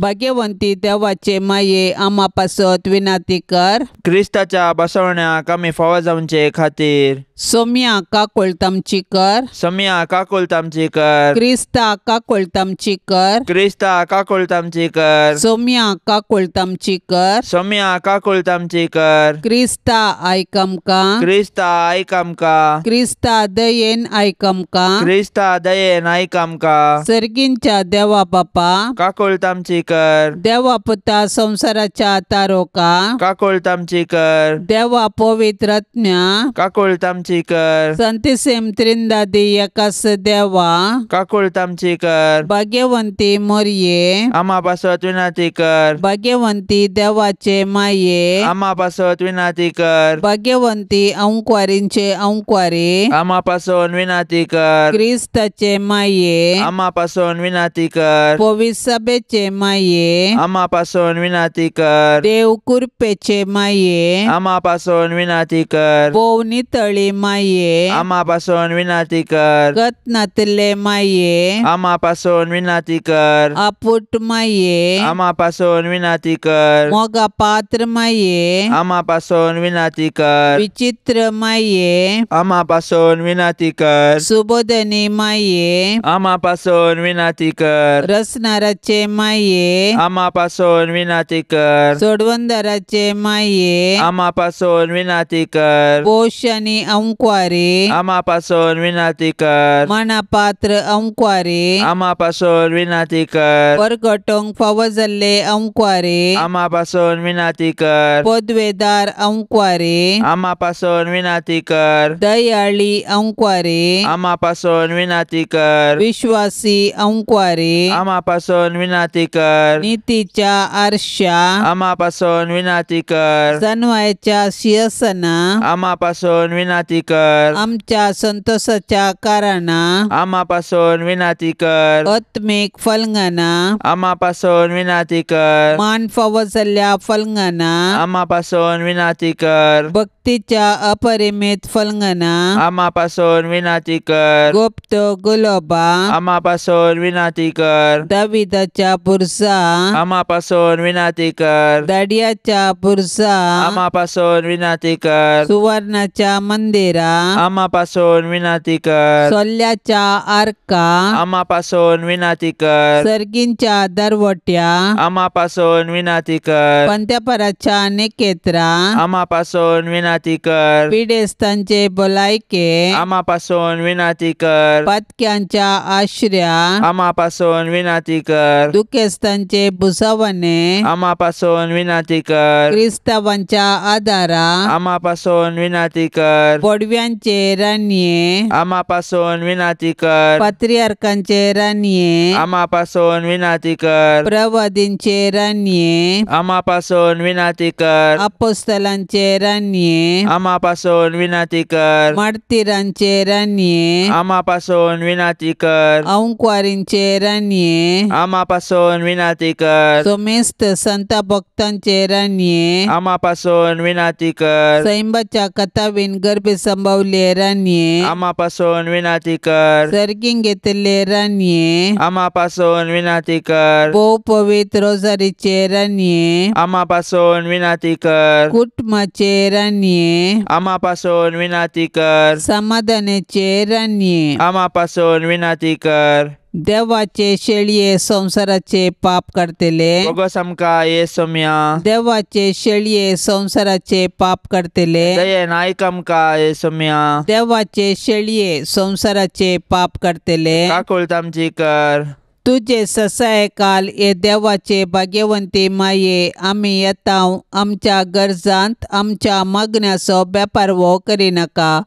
भाग्यवंती देवाचे माये आमा पासत विनंती कर. क्रिस्ताच्या बसवण्याक आमी फावो जावचे खातीर सोम्या काकुळट आमची कर. सोम्या काकुळट आमची कर. क्रिस्ता काकुळट आमची कर. क्रिस्ता काकुळट आमची कर. सोम्या काकुळट आमची कर. सोम्या काकुळट आमची कर. क्रिस्ता आयक आमकां. क्रिस्ता आयक आमकां. क्रिस्ता दयेन आयक आमकां. क्रिस्ता दयेन आयक आमकां. सर्गींच्या देवा बापा काकुळट आमची कर. देवा पुता संवसाराच्या तारोका काकुळट आमची कर. देवा पवित्र आत्म्या काकुळट आमची कर. संतिसेम त्रिंदादी एकास देवा काकुळट आमची कर. भाग्यवंती मोरये आमा पासत विनंती कर. भाग्यवंती देवाचे माये आमा पासत विनंती कर. भाग्यवंती अंकवारींचे अंकवारी आमा पासून विनंती कर. क्रिस्ताचे माये आमा पासून विनंती कर. पवित्र सभेचे माये आमा पासून विनंती कर. देव कृपेचे माये आमा पासून विनंती कर. भोव नितळी माये आमा पासून विनंती कर. गतनातले माये आमा पासून विनंती कर. आपुट माये आमा पासून विनंती कर. मोगा पात्र माये आमा पासून विनंती कर. विचित्र माये आमा पासून विनंती कर. सुबोधनी माये आमा पासून विनंती कर. रसनाराचे माये आमा पासून विनंती कर. सोडवंदराचे माये आमा पासून विनंती कर. पोश आनी अंकवारी आमा पासून विनंती कर. मनापात्र अंकवारी आमा पासून विनंती कर. परगटोंक फावो जाल्ले अंकवारी आमा पासून विनंती कर. पदवेदार अंकवारी आमा पासून विनंती कर. दयाळी अंकवारी आमा पासून विनंती कर. विश्वासी अंकवारी आमा पासून विनंती कर. नितीच्या आरशा आमा पासून विनंती कर. जनवायच्या शिरसना आमा पासून विनंती कर. आमच्या संतोषाच्या कारणा आमा पासून विनंती कर. आत्मीक फलंगना आमा पासून विनंती कर. मान फावो जाल्ल्या फलंगना आमा पासून विनंती कर. भक्तीच्या अपरिमित फलंगना आमा पासून विनंती कर. गुप्त गुलोबा आमा पासून विनंती कर. दाविदाच्या बुरसा आमा पासून विनंती कर. दाडियाच्या बुरसा आमा पासून विनंती कर. सुवर्णाच्या मंदिरा आमा पासून विनंती कर. सोल्याच्या आर्का आमा पासून विनंती कर. सर्गींच्या दरवट्या आमा पासून विनंती कर. पंत्यापराच्या नेकेत्रा आमा पासून विनंती कर. पिडेस्तांचे भलायके आमा पासून विनंती कर. पातक्यांच्या आश्र्या आमा पासून विनंती कर. दुखेस्तांचे भुसावणे आमा पासून विनंती कर. क्रिस्तावांच्या आदारा आमा पासून विनंती कर. पडव्यांचे रानये आमा पासून विनंती कर. पात्रियार्कांचे रानये आमा पासून विनंती कर. प्रवादींचे रानये आमा पासून विनंती कर. अपोस्तलांचे रानये आमा पासून विनंती कर. मार्तीरांचे रानये आमा पासून विनंती कर. अंकवारींचे रानये आमा पासून विनंती कर. सोमेस्त संत भक्तांचे रानये आमा पासून विनंती कर. सैंबाच्या कथावीन गर्भे बरी संभवले रानये, आमा पासून विनाती कर। सर्गींग घेतिल्ले रानये, आमा पासून विनाती कर। भोव पवित्र रोजारीचे रानये, आमा पासून विनाती कर। कुटुंबाचे रानये, आमा पासून विनाती कर। समाधानाचे रानये, आमा पासून विनाती कर। देवाचे शेळये संवसाराचे पाप काडटले, बोगस आमकां ये सोम्या। देवाचे शेळये संवसाराचे पाप काडटले, दयेन आयक आमकां ये सोम्या। देवाचे शेळये संवसाराचे पाप काडटले, काकूळत आमची कर। तुजे ससाय काल हे देवाचे भाग्यवंती माये, आमी येता आमच्या गरजांत आमच्या मागण्याचो बेपारवो करिनाका,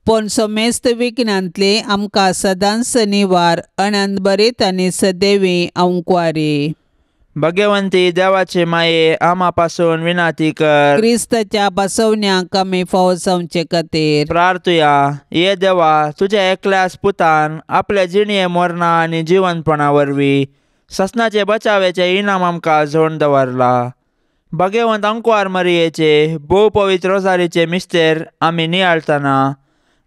पूण समेस्त विघ्नांतली आमकां सदांच निवार आनंद भरीत आनी सदैवी अंकवारी। भगवंती देवाचे माये, आमा पासून विनाती कर। क्रिस्ताच्या बसवण्याक आमी फावो जावचे खातीर प्रार्थुया। ये देवा, तुज्या एकल्याच पुतान आपल्या जिणये मरणा आनी जिवनपणा वरवीं ससनाचे बचावेचे इनाम आमकां जोडून दवरला। भगवंत अंकवार मरियेचे भोव पवित्र रोजारीचे मिस्तेर आमी नियाळतना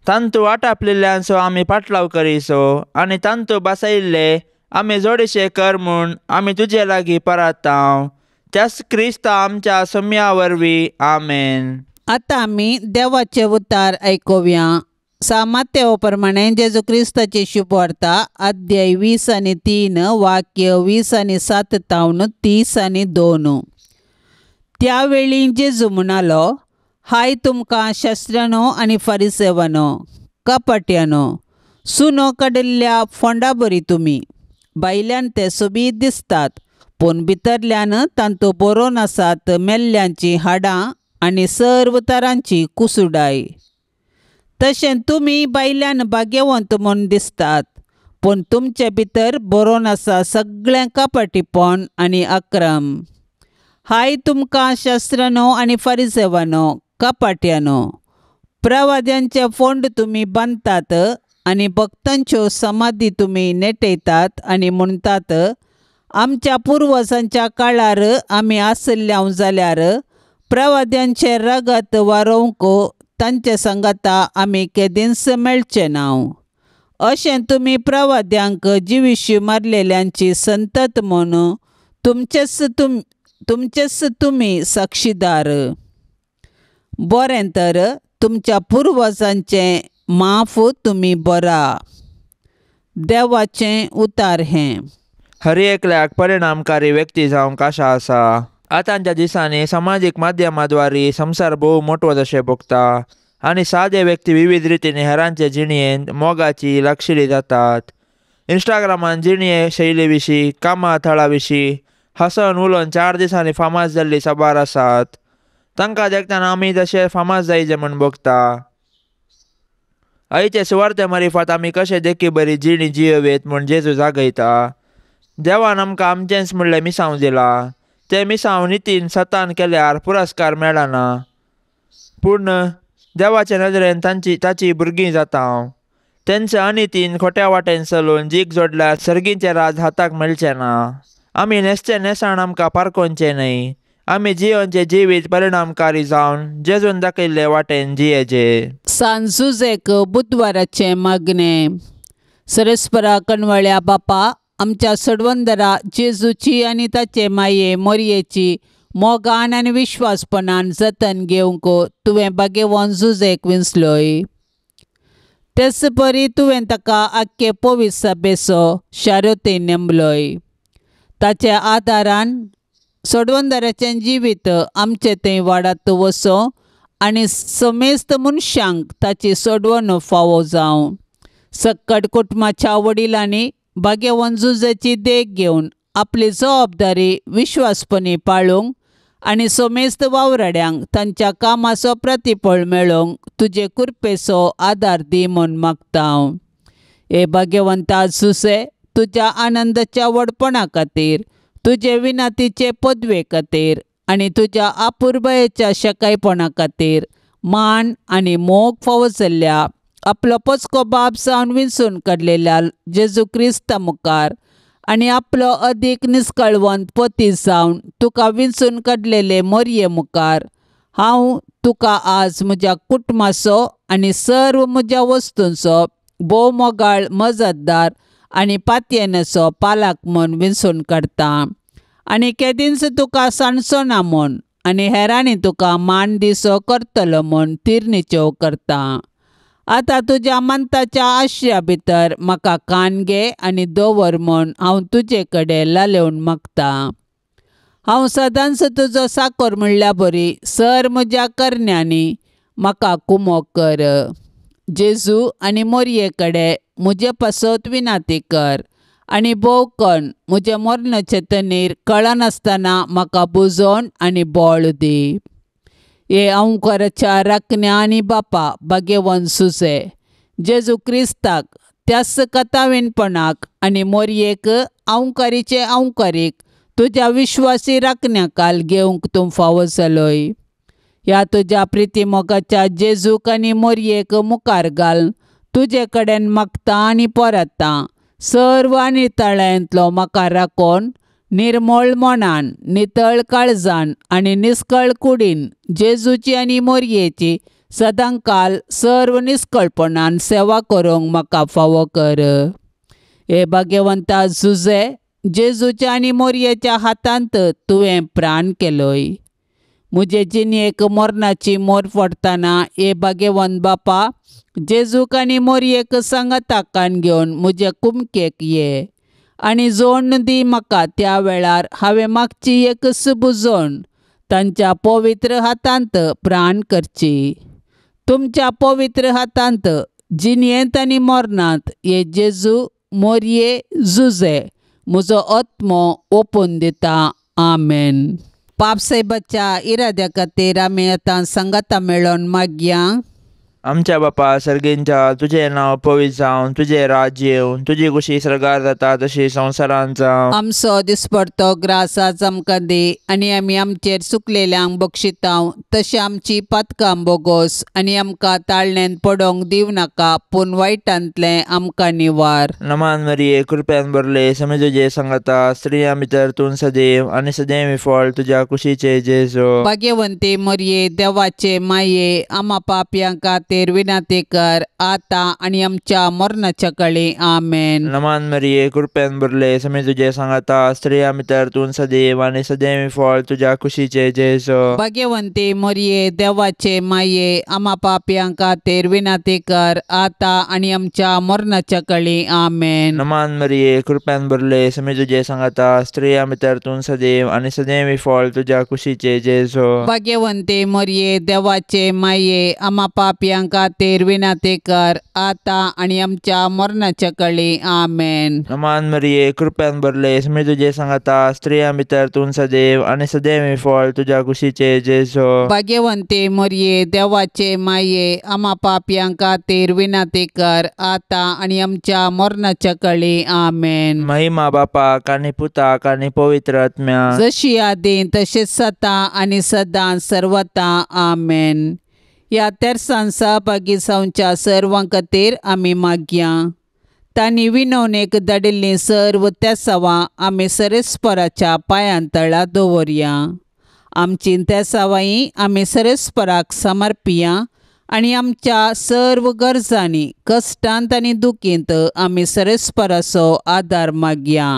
तांतू आटापलेल्यांचो आमी पाटलाव करीसो आनी तांतू बसयिल्ले आमी जोडीशे कर म्हूण आमी तुजे लागीं परातांव, त्याच क्रिस्ता आमच्या सम्या वरवीं, आमेन। आतां आमी देवाचे उतार आयकुया। सामातेव प्रमाणे जेजू क्रिस्ताची शुभवार्ता अध्याय 20 आनी 3 वाक्य 20 आनी 7 तावन 30 आनी 2। त्या वेळी जेजू म्हणालो, हाय तुमकां शास्त्रानो आनी फारिसेवानो, कपाट्यानो, सुनो काडिल्ल्या फोंडा बरी तुमी, भायल्यान ते सोबीत दिसतात पूण भितरल्यान तांतू बरोवन आसात मेल्ल्यांचीं हाडां आनी सर्व तरांची कुसुडाय। तशें तुमी भायल्यान भाग्यवंत म्हूण दिसतात पूण तुमचे भितर बरोवन आसा सगळें कपटीपण आनी अक्रम। हाय तुमकां शास्त्रानो आनी फारिसेवानो, कपाट्यानो, प्रवाद्यांचे फोंड तुमी बांदतात आनी भक्तांच्यो समाधी तुमी नेटयतात आनी म्हणटात, आमच्या पुर्वजांच्या काळार आमी आशिल्ल्या जाल्यार प्रवाद्यांचें रगत वारोवंक तांचे सांगाता आमी केदींच मेळचे ना। अशें तुमी प्रवाद्यांक जिविशी मारलेल्यांची संतत म्हूण तुमचेच तुमी साक्षीदार। बरें तर तुमच्या पुर्वजांचें माफ तुमी बरा। देवाचें उतार हें। हर एकल्याक परिणामकारी व्यक्ती जावंक आशा आसा। आतांच्या दिसांनी समाजीक माध्यमाद्वारे संवसार भोव मोटो जशें भोगता आनी सादे व्यक्ती विविध रितीन हेरांचे जिणयेंत मोगाची लागशिली जातात। इंस्टाग्रामान जिणये शैली विशीं, कामा थळा विशीं हसन उलोवन 4 दिसांनी फामाद जाल्ली साबार आसात। तांकां देखतना आमी तशें फामाद जायचे म्हूण भोगता। आयचे सुवार्ते मारिफात आमी कशें देखी बरी जिणी जियेत म्हूण जेजू जागयता। देवान आमकां आमचेंच म्हणलें मिसांव दिलां, तें मिसांव नितीन सतान केल्यार पुरस्कार मेळना, पूण देवाचे नदरेन ताची भुरगीं जाता हांव। तेंचे अनितीन खोट्या वाटेन चलून जीक जोडल्यार सर्गीचें राज हाताक मेळचें ना। आमी न्हेसचें न्हेसण आमकां पारकोवचें न्हय, आमी जियोनचें जिवीत परिणामकारी जावन जेजून दाखयल्ले वाटेन जियेचे। सांजुजेक बुधवाराचें मागणें। सरस्परा कणवळ्या बापा, आमच्या सडवंदरा जेजूची आनी ताचे माये मोरयेची मोगान आनी विश्वासपणान जतन घेवंक तुवें भाग्यवान जुजेक विंचलोय। तेच परी तुवें ताका आख्खे पवित्र सभेचो शारोती नेमलोय। ताच्या आदारान सोडवंदराचें जिवीत आमचें थंय वाडात वचो आनी समेस्त मनशांक ताची सोडवण फावो जावं। सक्कड कुटुंबाच्या वडिलांनी भाग्यवान जुजेची देख घेवन आपली जबाबदारी विश्वासपणी पाळूंक आनी समेस्त वावराड्यांक तांच्या कामाचो प्रतिफळ मेळोवंक तुजे कृपेचो आदार दी म्हूण मागता हांव। हे भाग्यवंता जुजे, तुज्या आनंदाच्या व्हडपणा खातीर, तुजे विनातीचे पदवे खातीर आनी तुज्या अपुरबायेच्या शकायपणा खातीर मान आनी मोग फावो जाल्ल्या आपलो पचको बाप जावन विंचून काडलेल्या जेजू क्रिस्ता मुखार आनी आपलो अदीक निस्कळवंत पती जावन तुका विंचून काडलेले मोरये मुखार हांव तुका आज म्हज्या कुटुंबाचो आनी सर्व म्हज्या वस्तूंचो भोव मोगाळ मजतदार आनी पातयेनेचो पालक म्हूण विंचून काडटा आनी केदींच तुका सांडचो ना म्हूण आनी हेरांनी तुका मान दिसो करतलो म्हूण तिरनिचेव करता. आतां तुज्या मंताच्या आश्र्या भितर म्हाका कान घे आनी दवर म्हूण हांव तुजे कडेन लालेवन मागता. हांव सदांच तुजो साकोर म्हणल्या बरी सर म्हज्या करण्यांनी म्हाका कुमोक कर. जेजू आनी मोरये कडेन म्हजे पासत विनाती कर आनी भोव कन्न म्हजें मरणाचें तनीर कळनासतना म्हाका बुजोवन आनी बळ दी. हे अंवकाराच्या राखण्या आनी बापा भाग्यवंत सुसे जेजू क्रिस्ताक त्याच कथावीनपणाक आनी मोरयेक अंवकारीचे अंवकारीक तुज्या विश्वासी राखण्याकाल घेवंक तूं फावो जालोय. ह्या तुज्या प्रिती मोगाच्या जेजूक आनी मोरयेक मुखार घाल तुजे कडेन मागता आनी परता सर्व आनी तळ्यांतलो म्हाका राखोन निर्मळ मनान नितळ काळजान आनी निस्कळ कुडीन जेजूची आनी मोरयेची सदांकाल सर्व निस्कळपणान सेवा करूंक म्हाका फावो कर. हे भाग्यवंता जुजे जेजूच्या आनी मोरयेच्या हातांत तुवें प्राण केलोय. म्हजे जिणेक मरणाची मोर पडटना हे भाग्यवंत बापा जेजूक आनी मोरयेक सांगाता कान घेवन म्हजे कुमकेक ये आनी जोडण दी म्हाका. त्या वेळार हांवें मागची एक बुजोवन तांच्या पवित्र हातांत प्राण करची. तुमच्या पवित्र हातांत जिणेंत आनी मरणांत हे जेजू मोरये जुजे म्हजो आत्मो ओपून दिता. आमेन. पापसाहेबाच्या इराद्या खातीर आमी आतां सांगाता मेळोवन मागया. आमच्या बापा सर्गींच्या तुजें नांव पवित्र जावं, तुजें राज्य येवं, तुजी खुशी सर्गार जाता तशी संवसारांत जावं. आमचो दिसपडतो ग्रास आज आमकां दी आनी आमी आमचेर चुकलेल्यांक बक्षितांव तशें आमची पातकां बोगोस आनी आमकां ताळण्यांत पडोवंक दिवं नाका पूण वायटांतलें आमकां निवार. नमान मरिये कृपेन भरले समे तुजे सांगाता, स्त्रियां भितर तूं सदैव आनी सदैव फळ तुज्या कुशीचे जेजू. भाग्यवंती मरिये देवाचे माये आमा पापयां खातीर विनंती कर आता आनी आमच्या मरणाच्या कळी. आमेन. नमान मरिये कृपेन भरले समे तुजे सांगाता, स्त्रियां भितर तूं सदैव आनी सदैव फळ तुज्या कुशीचे जेजू. भाग्यवंती मरिये देवाचे माये आमा पापयां खातीर विनंती कर आता आनी आमच्या मरणाच्या कळी. आमेन. नमान मरिये कृपेन भरले समे तुजे सांगाता, स्त्रियां भितर तूं सदैव आनी सदैव फळ तुज्या कुशीचे जेजू. भाग्यवंती मरिये देवाचे माये आमा पापयां खातीर विनंती कर आता आनी आमच्या मरणाच्या कळी. आमेन. नमान मरिये कृपेन भरले समे तुजे सांगाता, स्त्रियां भितर तूं सदैव आनी सदैव फळ तुज्या कुशीचे जेजू. भाग्यवंती मरिये देवाचे माये आमा पापयां खातीर विनंती कर आता आनी आमच्या मरणाच्या कळी. आमेन. महिमा बापाक आनी पुताक आनी पवित्र आत्म्याक, जशी आदी तशीच सता आनी सदां सर्वता. आमेन. ह्या तेरसान सहभागी जावच्या सर्वां खातीर आमी मागया. तांणी विनवणेक धाडिल्लीं सर्व तेसावां आमी सरेस्पराच्या पांयां तळा दवरया. आमची तेसावांय आमी सरेस्पराक समर्पिया आनी आमच्या सर्व गरजांनी कश्टांत आनी दुखींत आमी सरेस्पराचो आदार मागया.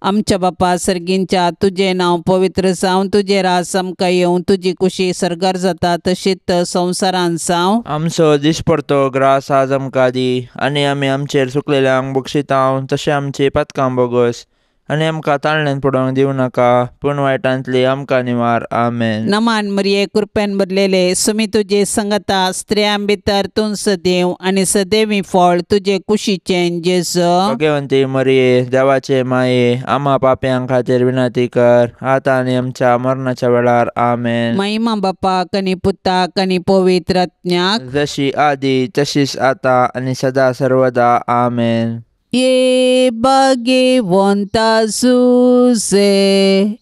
आमच्या बापा सर्गींच्या तुजें नांव पवित्र जावं, तुजें राज आमकां येवं, तुजी कुशी सर्गार जाता तशीच संवसारांत जावं. आमचो दिसपडतो ग्रास आज आमकां दी आनी आमी आमचेर चुकलेल्यांक बक्षितांव तशें आमची पातकां बोगस आनी आमकां ताळण्यांत पडोवंक दिवं नाका पूण वायटांतली आमकां निवार. आमेन. नमान मरिये कृपेन भरलेले सुमी तुजे संगता, स्त्रियां भितर तूं सदैव आनी सदैवी फळ तुजे कुशीचें जेजू. भाग्यवंती मरिये देवाचे माये आमा पापयां खातीर विनंती कर आतां आनी आमच्या मरणाच्या वेळार. आमेन. महिमा बापाक आनी पुताक आनी पवित्र आत्म्याक, जशी आदी तशीच आतां आनी सदा सर्वदा. आमेन. ये भाग्यवंता जुजे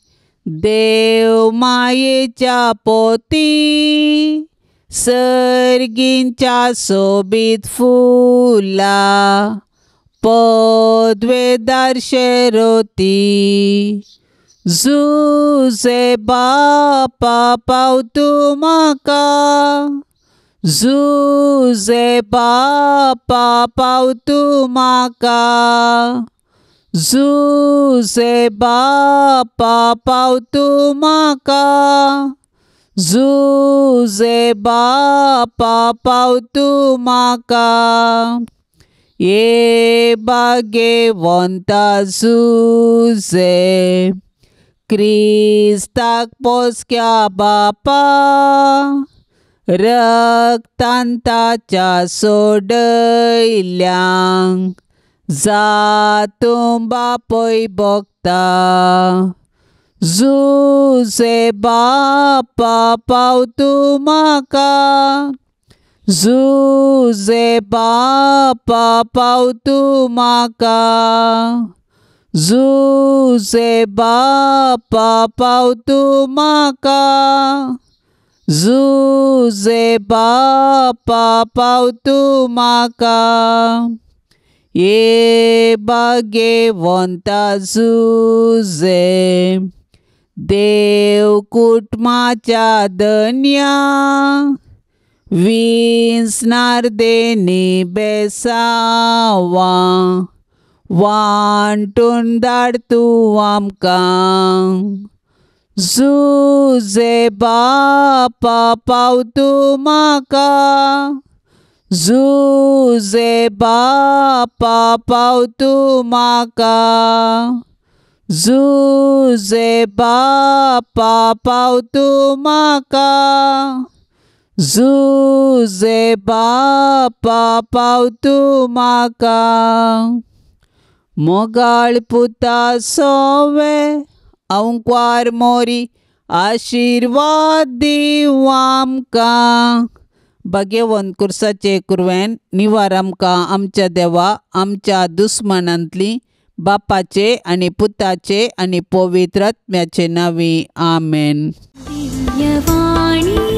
देव मायेच्या पोती, सर्गींच्या सोबीत फुला पदवेदार शेरोती, जुजे बापा पाव तूं म्हाका, जुजे बापा पाव तूं म्हाका, जुजे बापा पाव तूं म्हाका, जुजे बापा पाव तूं म्हाका। ये भाग्यवंता जुजे क्रिस्ताक पोसक्या बापा, रक्तान ताच्या सोडयल्यांक जातूं बापय भोगता। जुजे बापा पाव तूं म्हाका, जुजे बापा पाव तूं म्हाका, जुजे बापा पाव तूं म्हाका, जुजे बापा पाव तूं म्हाका। ये भाग्यवंता जुजे देव कुटुंबाच्या धन्या, विंचणार देणी बेसांवां वांटून धाड तूं आमकां। जुजे बापा पाव तूं म्हाका, जुजे बापा पाव तूं म्हाका, जुजे बापा पाव तूं म्हाका, जुजे बापा पाव तूं म्हाका। मोगाळ पुता सोवे अंकवार मोरी आशिर्वाद दीव आमकां। भाग्यवंत कुर्साचे कुरवेन निवार आमकां आमच्या देवा आमच्या दुस्मनांतली, बापाचे आनी पुताचे आनी पवित्र आत्म्याचे नांवी आमेन। दिव्यवाणी।